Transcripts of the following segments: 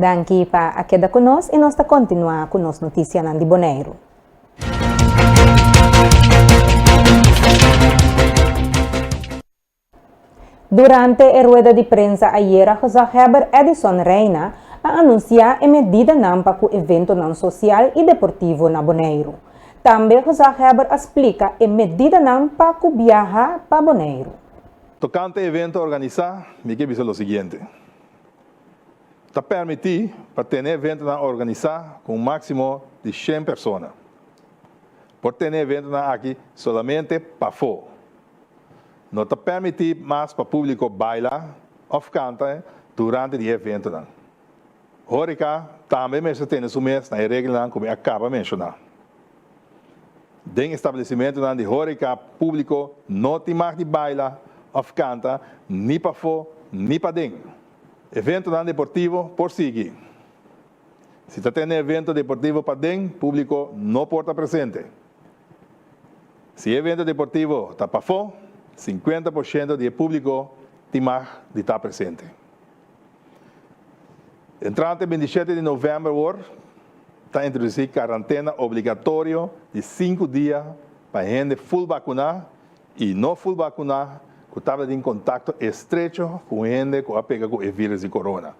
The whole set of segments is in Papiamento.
Danki pa a keda ku nos i nos ta kontinuá ku nos notisianan di Boneiru. Durante e rueda di prensa ayera gezaghebber Edison Reina a anunsiá e medidanan pa ku eventonan sosial i deportivo na Boneiru. Tambe gezaghebber a splika e medidanan pa ku biaha pa Boneiru. Tokante evento organisá, mi ke bisa lo siguiente. Ta permití pa tene eventonan organisá ku un máksimo di shen persona. Por tene eventonan aki solamente pafó. No ta permití mas pa públiko baila òf kanta durante di e eventonan. Hóreka tambe mester tene su mes na e reglanan ku mi a kaba menshoná. Den establesimentunan di hóreka públiko no tin mag di baila òf kanta ni pafó ni paden. Eventonan deportivo por sigui. Si ta tene evento deportivo paden, públiko no por ta presente. Si e evento deportivo ta pafó, 50% di e públiko tin mag di ta presente. Entrante 27 di novèmber awor ta introdusí karantena obligatorio di sinku dia pa hende ful bakuná i no ful bakuná ku tabatin kontakto estrecho ku un hende ku a pega ku e vírus di korona.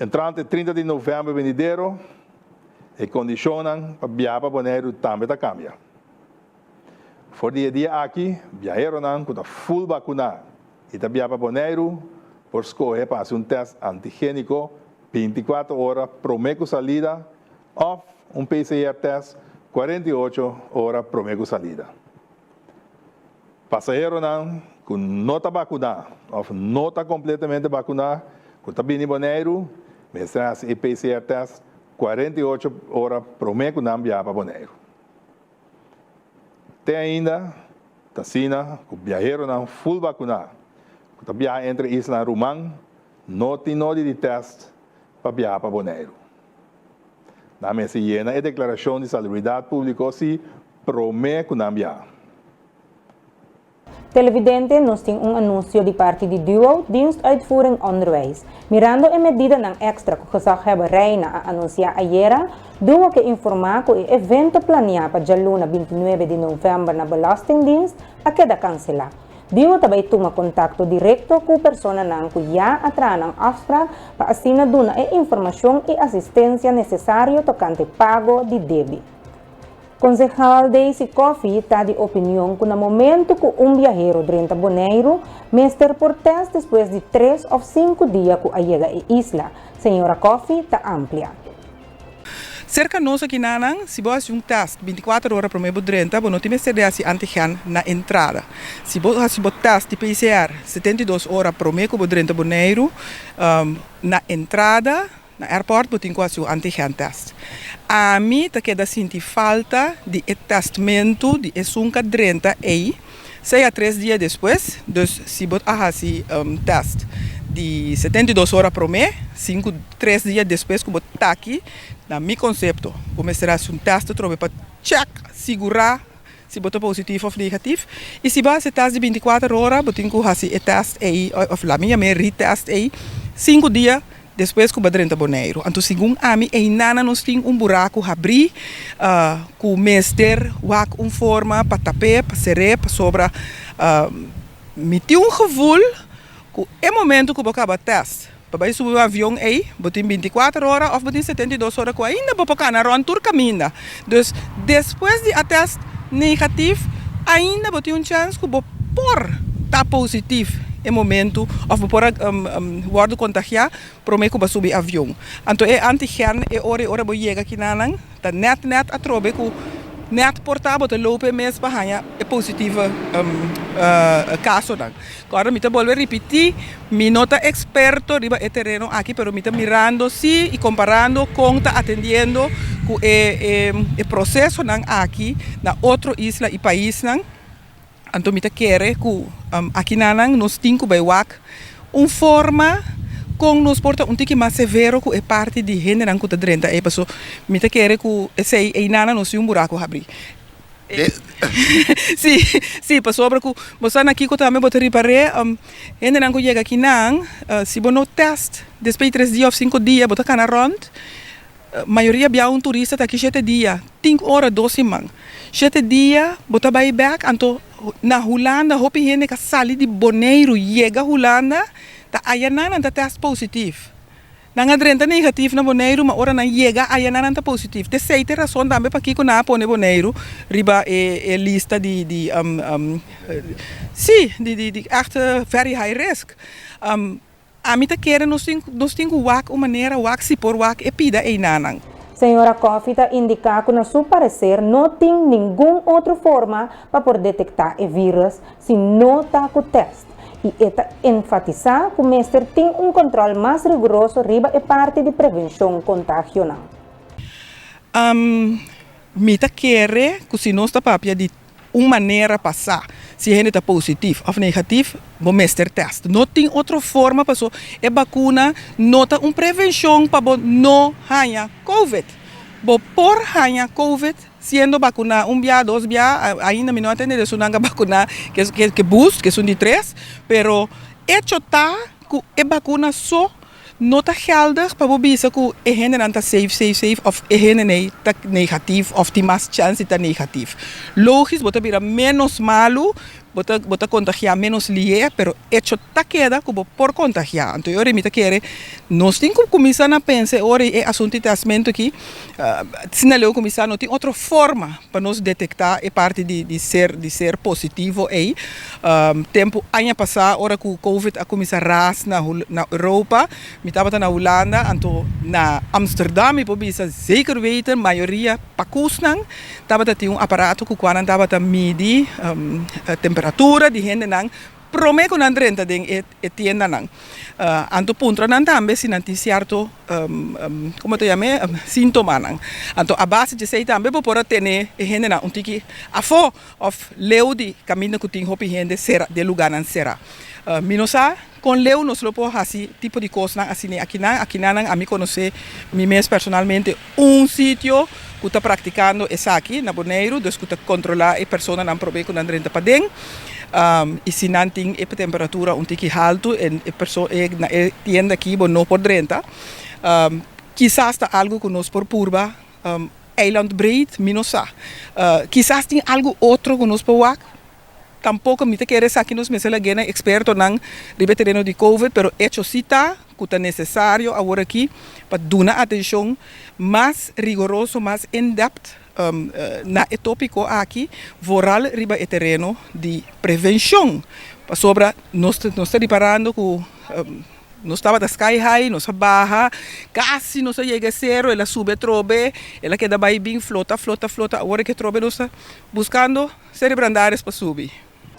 Entrante 30 di novèmber benidero, e kondishonnan pa biaha pa Boneiru tambe ta kambia. For di e dia aki, biaheronan ku ta ful bakuná i ta biaha pa Boneiru por skohe pa hasi un tèst antigéniko 24 ora promé ku salida òf un PCR tèst 48 ora promé ku salida. Pasaheronan ku no ta bakuná òf no ta kompletamente bakuná ku ta bini Boneiru mester hasi e PCR tèst 48 ora promé ku nan biaha pa Boneiru. Te ainda ta asina ku biaheronan ful bakuná ku ta biaha entre islanan ruman no tin nodi di tèst pa biaha pa Boneiru. Nan mester yena e deklarashon di salubridat públiko si promé ku nan biaha. Televidente, nos tin un anunsio di parti di DUO, Dienst Uitvoering Onderwijs. Mirando e medidanan èkstra ku Gezaghebber Reina a anunsiá ayera, DUO ke informá ku e evento planiá pa djaluna 29 di novèmber na Belastingdienst a keda kanselá. DUO ta bai tuma kontakto direkto ku personanan ku ya a traha nan afsprak pa asina duna e informashon i asistensia nesesario tokante pago di debi. Konsehal Daisy Coffie ta di opinion ku na momentu ku un biahero drenta Boneiru, mester por tèst despues di tres òf sinku dia ku a yega e isla. Señora Coffie ta amplia. Serka nos akinanan, si bo hasi un tèst 24 ora promé bo drenta, bo no tin mester di hasi antigen na entrada. Si bo hasi bo tèst di PCR 72 ora promé ku bo drenta Boneiru, na entrada, Na airport bo tin ku hasi un antigen test. Ami ta keda sinti falta di e testmentu di esun ka drenta ei sea tres dia despues, dus si bo a hasi test di 72 ora prome, sinku tres dia despues ku bo ta aki, na mi konsepto bo mester hasi un test atrobe pa chèk sigurá si bo ta positivo of negatief. I si bo hasi e test di 24 ora bo tin ku hasi e test ei of laat mi yam'é retest ei sinku dia Despues ku bo a drenta Boneiru. Anto segun ami einana nos tin un buraku habrí ku mester wak un forma pa tap'é, pa ser'é, pasobra mi tin un gevoel ku e momento ku bo kaba tèst pa bai subi un avion ei bo tin 24 ora òf bo tin 72 ora ku ainda bo por kana rònt tur kaminda. Dus despues di a tèst negatif ainda bo tin un chèns ku bo por ta positif e momentu òf bo por a wòrdu kontagiá promé ku bo a subi avion. Anto e antigen e ora e ora bo yega kinanan ta nèt nèt atrobe ku nèt por ta bo ta lope mes pa haña e positivo kasonan. Kòrda mi ta bolbe ripití, mi no ta eksperto riba e tereno aki pero mi ta mirando sí i komparando kon ta atendiendo ku e e prosesonan aki na otro isla i paisnan. Anto mi ta kere ku akinanan nos tin ku bai wak un forma kon nos por ta un tiki mas severo ku e parti di hendenan ku ta drenta ei paso mi ta kere ku esei einanan nos tin un buraku habrí. Sí, sí, pasobra ku bo sa na kiko tambe bo ta ripar'é, hendenan ku yega akinan, si bo no tèst despues di tres dia òf sinku dia bo ta kana rònt, mayoria bia un turista ta aki shete dia, tin ora dos siman, shete dia bo ta bai bèk, anto na Hulanda hopi hende ka sali di Boneiru yega Hulanda ta ayanan nan ta tèst positif. Nan a drenta negatif na Boneiru, ma ora nan yega aya nan nan ta positif. T'esei t'e rason tambe pakiko nan a pone Boneiru riba e e lista di di si di di di ègt very high risk. Ami ta kere nos tin nos tin ku wak un manera wak si por wak e pida einanan. Señora Coffie ta indiká ku na su pareser no tin ningun otro forma pa por detektá e vírus si no ta ku tèst i e ta enfatisá ku mester tin un kòntròl mas riguroso riba e parti di prevenshon kontagionan. Mi ta kere ku si nos ta papia di un manera pa sa si e hende ta positif òf negatif, bo mester tèst. No tin otro forma paso e bakuna no ta un prevenshon pa bo no haña covid. Bo por haña covid Siendo bakuná un bia, dos bia, ainda mi no a tende di esunnan ku a bakuná ke boost, ke esun di tres, pero echo ta ku e bakuna so no ta geldig pa bo bisa ku e hendenan ta safe, safe, safe òf e hendenan ei ta negatif òf tin mas chèns di ta negatif. Logis bo ta bira ménos malu, bo ta bo ta kontagiá ménos lié, pero echo ta keda ku bo por kontagiá. Anto e ora mi ta kere nos tin ku kuminsá na pensa e ora e asuntu di tèstmentu aki, asina leu kuminsá no tin otro forma pa nos detektá e parti di di ser di ser positivo ei. Tempu aña pasá ora ku covid a kuminsá ras na na Europa, mi tabata na Hulanda, anto na Amsterdam mi por bisa zeker weten mayoria pakusnan tabata tin un aparato ku kua nan tabata midi temperatura di hendenan promé ku nan drenta den e tiendanan. Anto puntra nan tambe si nan tin sierto komo ta yam'é síntomanan. Anto a base di esei tambe bo por a tene e hendenan un tiki afó òf leu di kaminda ku tin hopi hende sera den lugánan será. Mi no sa kon leu nos lo por hasi tipo di kosnan asina akinan. Akinanan ami konosé mi mes personalmente un sitio ku ta praktikando esaki na Boneiru, dus ku ta kontrolá e personanan promé ku nan drenta paden. I si nan tin e temperatura un tiki haltu e perso e na e tienda aki bo no por drenta. Kisas ta algu ku nos por purba eilandbreed, mi no sa. Kisas tin algu otro ku nos por wak. Tampoco mi ta kere esaki nos mester lag'é na expertonan riba e tereno di covid, pero hecho si ta cu ta necesario awor aki pa duna atencion mas rigoroso, mas in depth na e topico aki, vooral riba e tereno di prevencion, pasobra nos nos ta riparando cu. Nos tabata sky high, nos a baha, casi nos a yega e cero, el a subi atrobe, el a keda bay bin flota, flota, flota, awor e ke atrobe nos ta buscando Seri Brandaris pa subi.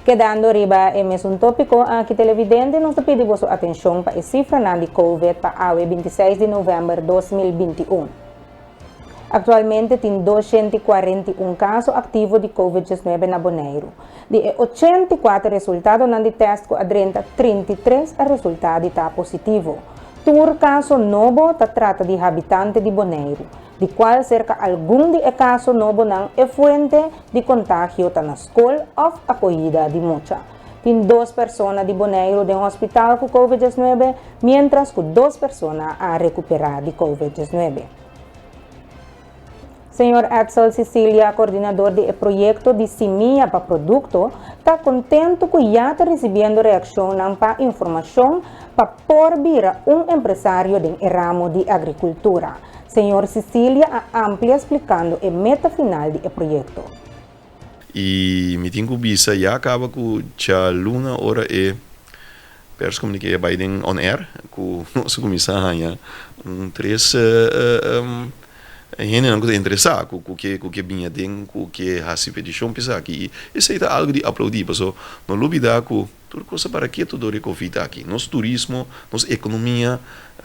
Kedando riba e mesun topico aki televidente nos ta pidi boso atencion pa e cifranan di covid pa awe 26 di november 2021. Aktualmente tin 241 kaso aktivo di Covid 19 na Boneiru. Di e 84 resultadonan di tèst ku a drenta, 33 a resultá di ta positivo. Tur kaso nobo ta trata di habitante di Boneiru, di kual serka algun di e kaso nobonan e fuente di kontagio ta na skol òf akohida di mucha. Tin dos persona di Boneiru den hospital ku Covid 19, miéntras ku dos persona a rekuperá di Covid 19. Señor Edsel Cicilia, koordinador di e proyekto di Simia pa Produkto, ta kontentu ku ya ta risibiendo reakshonnan pa informashon pa por bira un empresario den e ramo di agrikultura. Señor Cicilia a amplia splikando e meta final di e proyekto. I mi tin ku bisa ya kaba ku djaluna ora e Perscomuniqué a bai den on air ku nos a kuminsá haña un tres hendenan ku ta interesá ku ku ke ku ke bini aden ku ke hasi petishon pa esaki i esei ta algu di aploudí paso no lubidá ku tur kos a para ketu dor e covid aki nos turismo nos ekonomia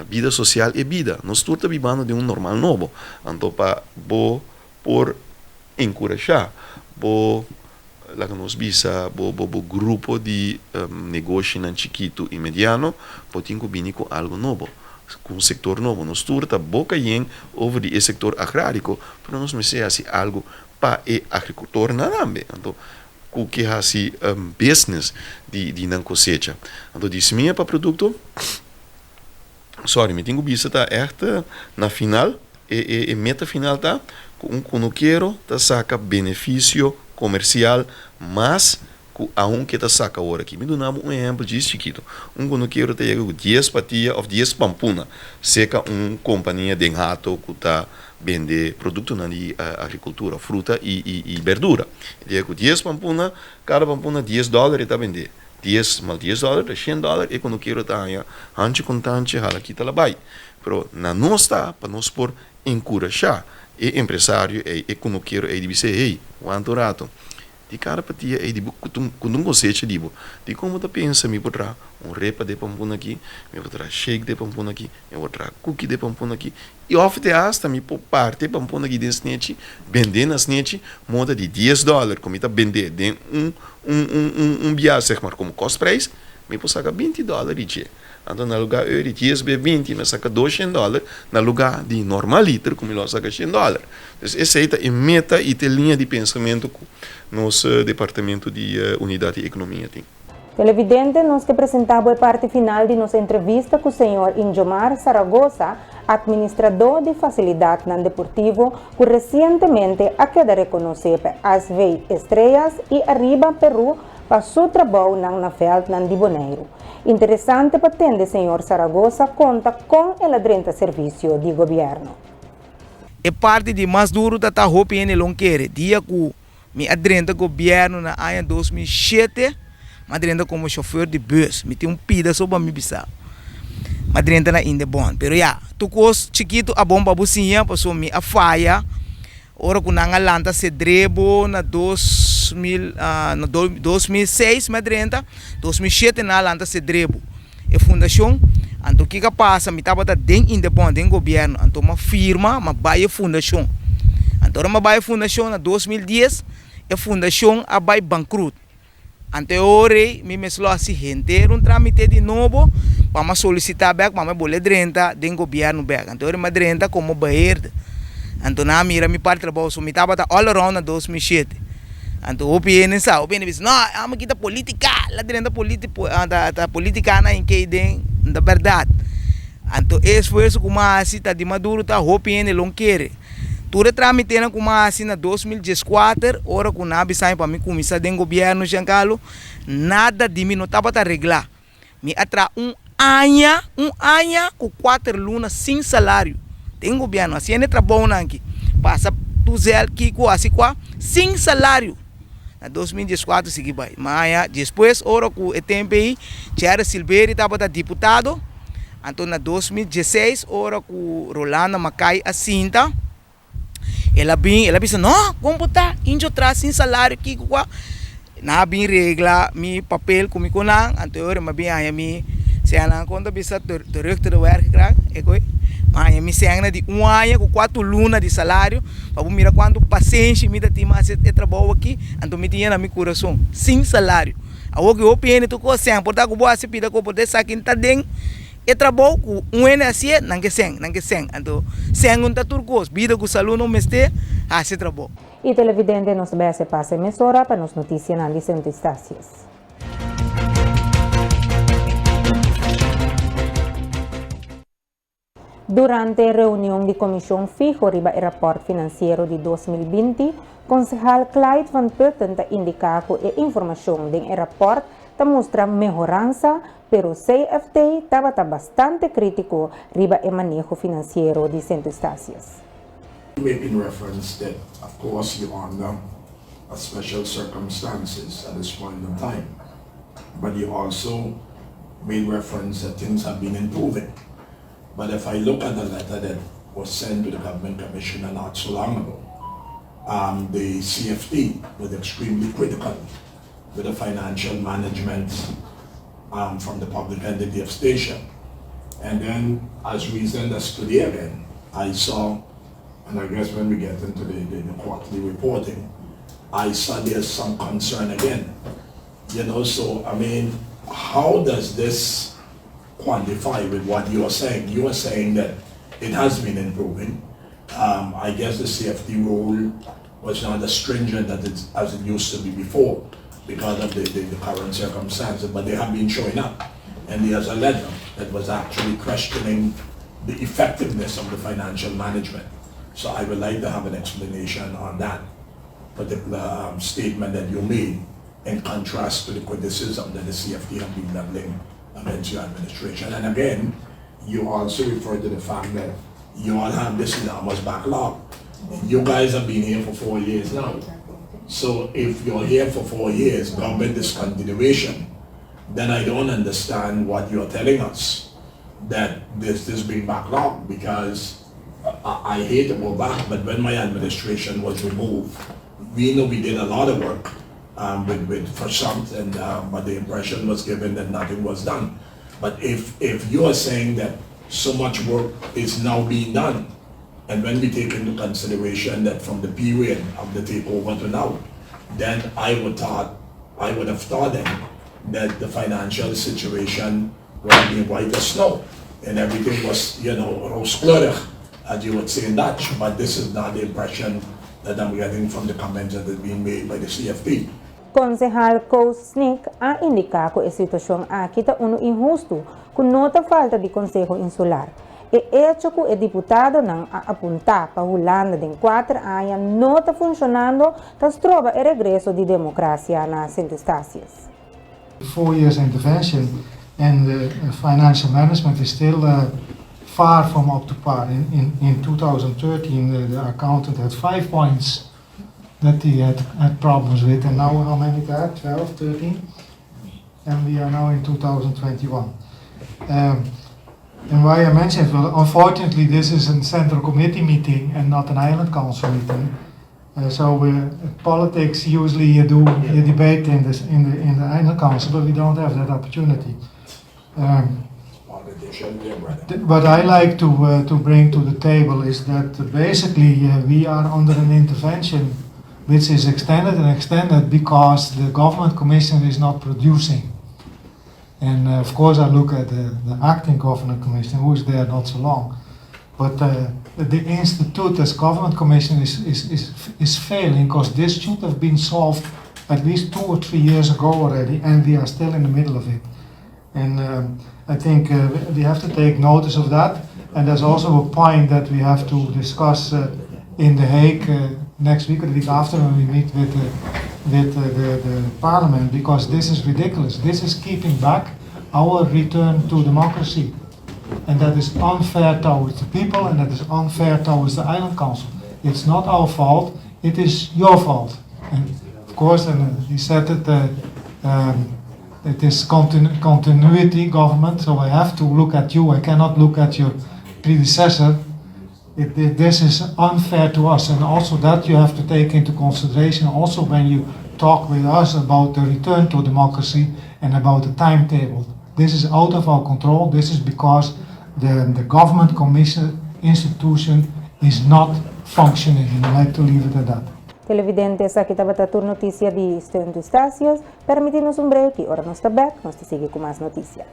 bida sosial e bida nos tur ta bibando den un normal nobo anto pa bo por enkurashá bo Laga nos bisa bo bo bo grupo di negoshinan chikitu i mediano bo tin ku bini ku algu nobo, ku un sektor nobo. Nos tur ta boka yen over di e sektor agrariko, pero nos mester hasi algu. pa e agrikultornan tambe anto ku ke hasi business di di nan kosecha. Anto di simia pa produkto, sorry mi tin ku bisa ta ègt na final e e e meta final ta ku un kunukero ta saka benefisio komersial mas ku aunke ta saka awor aki. Mi duna bo un ehempel djis chikitu. Un kunukero ta yega ku dies patia òf dies pampuna seka un kompania den Hato ku ta bende produktonan di agrikultura, fruta i i berdura. E ta yega ku dies pampuna, kada pampuna dies dòler e ta bende. Dies mal dies dòler ta shen dòler, e kunukero ta haña hanchi kontanchi hala kita la bai. Pero na nos ta pa nos por enkurashá e empresario ei, e kunukero ei di bis'é, hey, wanta un rato. Di kada patia ei di bo ku un kosecha di bo. Di kon bo ta pensa mi por traha un repa de pampuna aki, mi por traha shake de pampuna aki, mi por traha kuki de pampuna aki, i òf te asta mi por parti e pampuna aki den snechi, bend'é na snechi, moda di dies dòler ku mi ta bend'é den un un un un biaha sèg mar komo kòstprijs, mi por saka binti dòler di dje. Anto na lugá eu di dies be binti mi a saka doshen dòler, na lugá di normal liter ku mi lo a saka shen dòler. Pues esei ta e meta i ta e liña di pensamentu ku nos departamento di Unidat di Ekonomia tin. Televidente, nos ke presentá bo e parti final di nos entrevista ku señor Injomar Zaragoza, administradó di fasilidatnan deportivo ku resientemente a keda rekonosé pa SV Estrellas i Arriba Peru pa su trabounan na vèldnan di Boneiru. Interesante pa tende señor Zaragoza konta kon el a drenta servisio di gobièrnu. E parti di mas duru ta ta hopi hende lo kere. Dia ku mi a drenta gobièrnu na aña 2007, mi a drenta komo shofèr di bùs. Mi tin un pida so pa mi bisa. Mi a drenta na Indebon. Pero ya, tur kos chikitu a bon pa bo siña pasobra mi a faya Ora ku nan a lanta Cedrebo na 2000, na 2006 mi a drenta, 2007 nan a lanta Cedrebo, e fundashon. Anto kiko a pasa, mi tabata den Indebon, den gobièrnu, anto mi a firma, mi a bai e fundashon. Anto ora mi a bai e fundashon na 2010, e fundashon a bai bankrut. Anto e ora ei mi mes lo hasi henter un tramite di nobo pa mi a solisita bek pa mi a bole drenta den gobierno bek. Anto e ora mi a drenta komo beheerder. Anto nan a mira mi parti trabou so mi tabata all around na 2007. Anto hopi hende sa, hopi hende bisa no amo aki ta politica, la drenta ta politica nan hink'ei den, no ta berdad. Anto e esfuerso ku mi a hasi ta di maduro ta hopi hende lo kere. Tur e tramitenan ku mi a hasi na 2014, ora ku nan a bisa mi pa mi kuminsá den gobièrnu Giancarlo, nada di mi no tabata reglá. Mi a traha un aña, un aña ku kuater luna sin salario den gobièrnu, hasiendo e trabounan aki, pasa tuzel, kiko, hasi kua, sin salario. Na 2014 sigui bai. Mi a haña despues ora ku e tempu ei Jerry Silberie tabata diputado. Anto na 2016 ora ku Rolando Mackay a sinta, el a bin, el a bisa, no, kon bo ta injo tras sin salario kiko kua? Nan a bin regla mi papel ku mi ku nan, anto e ora mi a bin haña mi, sea nan kon ta bisa terug te de werkkrag, e koe, mi a haña mi sèn di un aña ku kuatu luna di salario, pa bo mira kuantu pasenshi mi ta tin pa hasi e trabou aki, anto mi tin yena mi kurason, sin salario. Awor ki hopi hende tur kos sèn por ta ku bo hasi pida ku bo por ta esaki ta den e trabou ku un hende hasié nan ke sèn nan ke sèn anto sèn no ta tur kos bida ku salú no mester hasi trabou. Y televidente nos ta bay haci pase mesora pa nos noticianan di Sint Eustatius. Durante reunion di Komishon Fiho riba e rapòrt finansiero di 2020, konsehal Clyde van Putten ta indiká ku e informashon den e rapòrt ta mustra mehoransa, pero CFT tabata bastante krítiko riba e maneho finansiero di Sint Eustatius. Making reference that of course you under a special circumstances at this point in time but you also made reference that things have been improving but if I look at the letter that was sent to the government commissioner not so long ago um, the CFT was extremely critical with the financial management um, from the public entity of Statia. And then as recent as today again, I saw, and I guess when we get into the, the, the quarterly reporting, I saw there's some concern again. You know, so I mean, how does this quantify with what you are saying? You are saying that it has been improving. I guess the CFT role Was not as stringent as it used to be before because of the current circumstances, but they have been showing up. And there's a letter that was actually questioning the effectiveness of the financial management. So I would like to have an explanation on that particular statement that you made in contrast to the criticism that the CFT have been leveling against your administration. And again, you also referred to the fact that you all have this enormous backlog. You guys have been here for 4 years now. So if you're here for 4 years, government discontinuation, then I don't understand what you're telling us, that there's this big backlog, because I hate to go back, but when my administration was removed, we know we did a lot of work with Versant, and but the impression was given that nothing was done. But if you are saying that so much work is now being done, and when we take into consideration that from the period of the takeover to now, then I would have thought then that the financial situation would have been white as snow and everything was rooskleurig, as you would say in Dutch. But this is not the impression that I'm getting from the comments that have been made by the CFT. Konsehal Koos Sneek a indiká ku e situashon aki ta unu inhustu, ku no ta falta di konseho insular. E echo ku e diputadonan a apuntá pa Hulanda den 4 aña no ta funshonando, ta stroba e regreso di demokrasia na Sint Eustatius. 4 years intervention and the financial management is still far from up to par. In 2013, the accountant had 5 points that he had problems with, and now how many there? 12, 13? And we are now in 2021. And why I mentioned, well, unfortunately, this is a central committee meeting and not an island council meeting. So politics usually you debate in the island council, but we don't have that opportunity. Politician, yeah, brother. What I like to bring to the table is that basically we are under an intervention which is extended and extended because the government commission is not producing. And of course, I look at the acting government commissioner, who is there not so long. But the institute as government commission is failing because this should have been solved at least 2 or 3 years ago already, and we are still in the middle of it. And I think we have to take notice of that. And there's also a point that we have to discuss in The Hague next week or the week after when we meet with the parliament, because this is ridiculous. This is keeping back our return to democracy. And that is unfair towards the people and that is unfair towards the island council. It's not our fault, it is your fault. And of course, and he said it, it is continuity government, so I have to look at you. I cannot look at your predecessor. This is unfair to us, and also that you have to take into consideration also when you talk with us about the return to democracy and about the timetable. This is out of our control. This is because the government commission institution is not functioning, and I like to leave it at that. Televidente, esaki tabata tur notisia di Sint Eustatius. Permití nos un break i ora nos ta back, nos ta sigui ku mas notisia.